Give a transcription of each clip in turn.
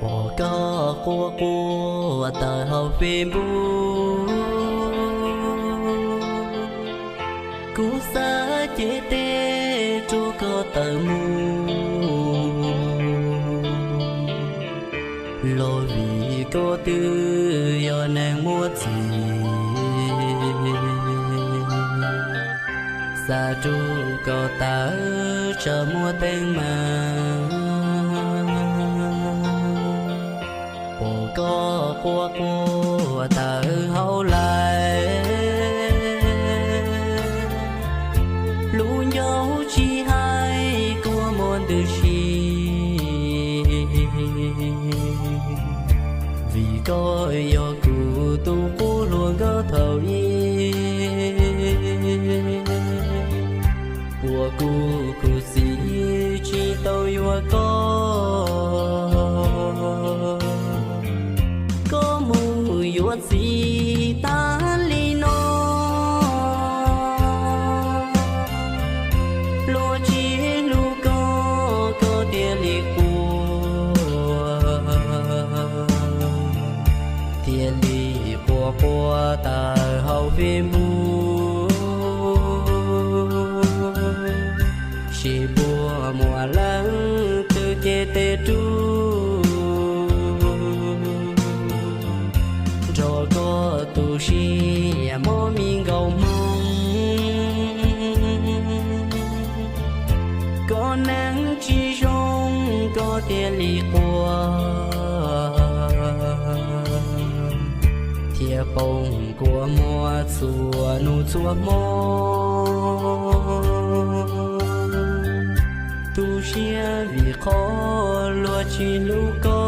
Pom koj quaj quaj tawm hauv Facebook, kuv xav cev tes rub koj tawm mus, los vim koj twb yog neeg muaj txim. Xav rub koj tawm tsam muaj teeb meem, pom koj quaj quaj tawm hauv live, lub ncauj tsis hais kua muag ntws si, vim koj yog kuv tus qub hluas nkauj thaum ub, uas kuv khuv xim tsis tau yuav koj. Koj mus yuav txiv tag li no, luag tsis hlub koj, koj thiaj li quaj, thiaj li quaj quaj tawm hauv Facebook. Sim puas muaj leej twg cev tes rub, nrog koj tu siab mob me nkaus hmoo. Koj neeg tsis zoo koj thiaj li quaj, thiaj poob kua muag txhua hnub txhua hmo. Tu siab vim qhov luag tsis hlub koj.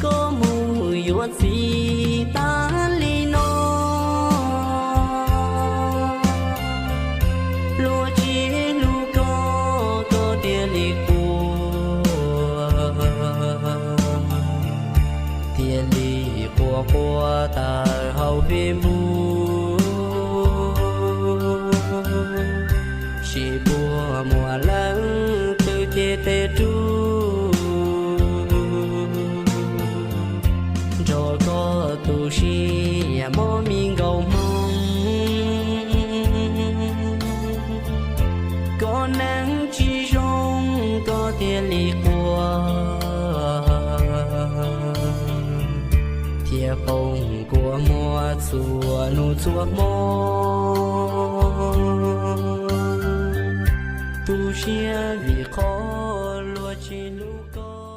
Koj mus yuav txiv tag li no, luag tsis hlub koj, koj thiaj li quaj, thiaj li quaj quaj tawm hauv Facebook. Sim puas muaj leej twg cev tes rub, nrog koj tu siab mob me nkaus hmoo. Koj neeg tsis zoo koj thiaj li quaj, thiaj poob kua muag txhua hnub txhua hmo. Tu siab vim qhov luag tsis hlub koj.